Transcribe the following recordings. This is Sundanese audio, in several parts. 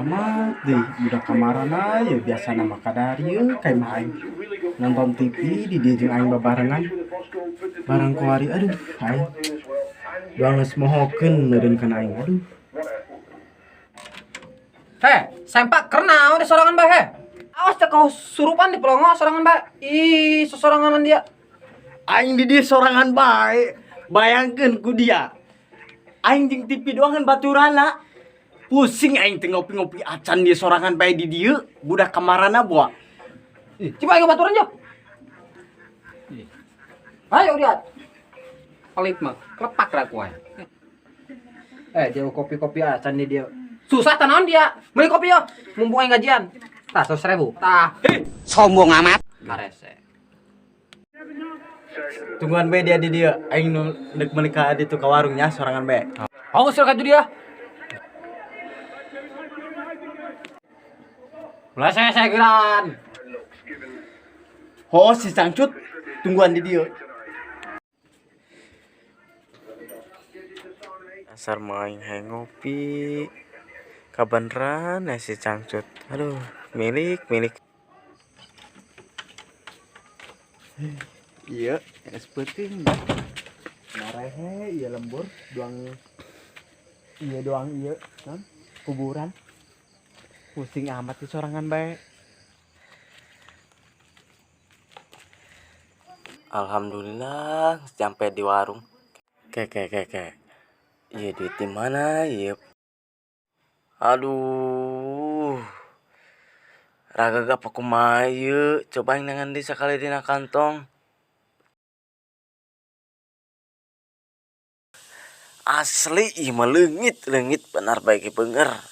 Amat deh budak kamarana ya biasa nama kadarieu ka imah aing. Nonton TV di dieu jeung aing babarengan. Barang kuari aduh aing. Doang geus mohokeun meureun kana aing aduh. Heh, sempak kerna udah sorangan bae he. Awas cek kau surupan di pelongo sorangan bae. Ih, sesoranganan dia. Aing di dieu sorangan bae. Bayangkeun ku dia. Aing jeung TV doangan baturana. Pusing aing teh ngopi-ngopi acan dia sorangan bae di dieu, budak kamarana boa. Ih, coba aing baturan jo. Ih. Ayo lihat. Pelit mah, kelepak lah ku aing. Dia kopi-kopi acan di dia. Susah tanaon dia. Beli kopi yo. Mumpung aing gajian. Tah, 100.000. Tah. Sombong amat. Karese. Tungguan bae dia di dieu. Aing nu deuk meuli ka ditu ka warungnya sorangan bae. Awas ka dia. Mulai saya geran. Ho si Cangcut, tungguan di dieu. Asar main hayang ngopi. Kabeneran ya si Cangcut. Aduh, milik milik. Iya, es peuting. Marehe ieu lembur doang. Iya doang iya, non kuburan. Pusing amat di sorangan bae. Alhamdulillah sampai di warung. Ke ke ke ke. Iya duit di mana? Iya. Aduh. Raga gak kumaha ieu? Coba aing nangan deui sakali dina kantong. Asli ieu mah leungit, leungit benar bae ge benger.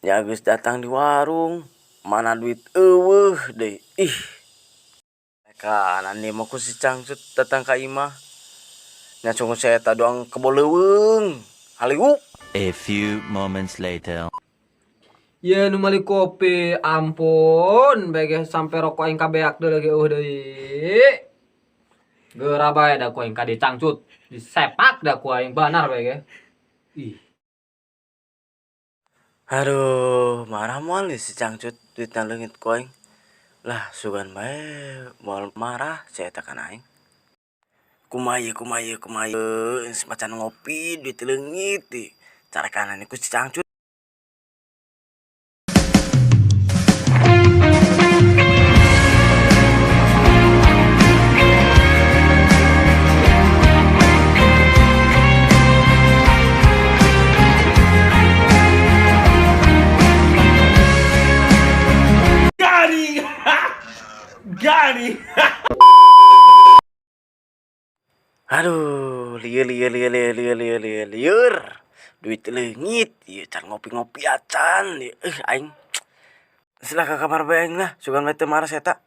Ya geus datang di warung, mana duit eueuh deui. Ih. Kanan ieu mah ku si Cangcut datang ka imah. Nya sungguh saya eta doang kebo leuweung. Haliwu. A few moments later. Ye nu meuli kopi, ampun, bae sampai rokok aing kabeak deui lagi eueuh deui. Geura bae da ku aing ka dieu Cangcut, disepak da ku aing banar bae ge. Ih. Aduh, marah moal si Cangcut duitna leungit ku aing. Lah sugan bae moal marah si eta kana aing. Kumaha ieu kumaha ieu kumaha ieu geus macan ngopi duit leungit di carekanan ku si Cangcut. Got him. Aduh, lieur lieur lieur lieur lieur lieur lieur lieur. Duit leungit, ieu can ngopi-ngopi acan. Aing. Sila ka kamar bae aing lah, sugan bae teu marah si eta.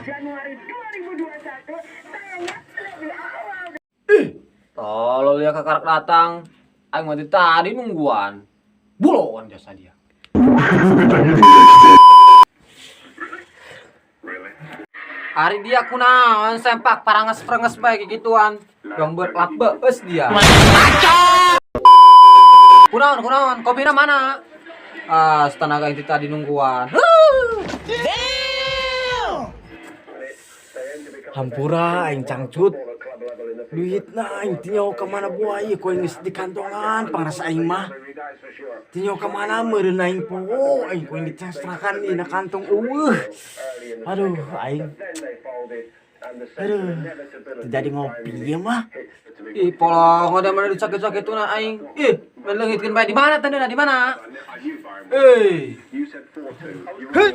Januari 2021 tayangnya lebih awal. Ih, tolol ya kakarak datang. Aing mah tadi nungguan. Buloan jasa dia. Ari dia kunaon sempak paranges-prenges bae gituan. Yang berlap beus dia. Kunaon kunaon kopina mana? Ah, tenaga itu tadi nungguan. Hampura aing Cangcut. Duitna aing tinjau ka mana buaya ku aing geus di kantongan pangrasa aing mah. Tinjau ka mana meureun aing poho aing ku aing dicestrakan dina kantong eueuh. Aduh aing. Aduh, teu jadi ngopi ieu mah. Ih, polong ada mana disakit-sakituna aing. Ih, leungitkeun bae di mana teh di mana? Eh. Hei.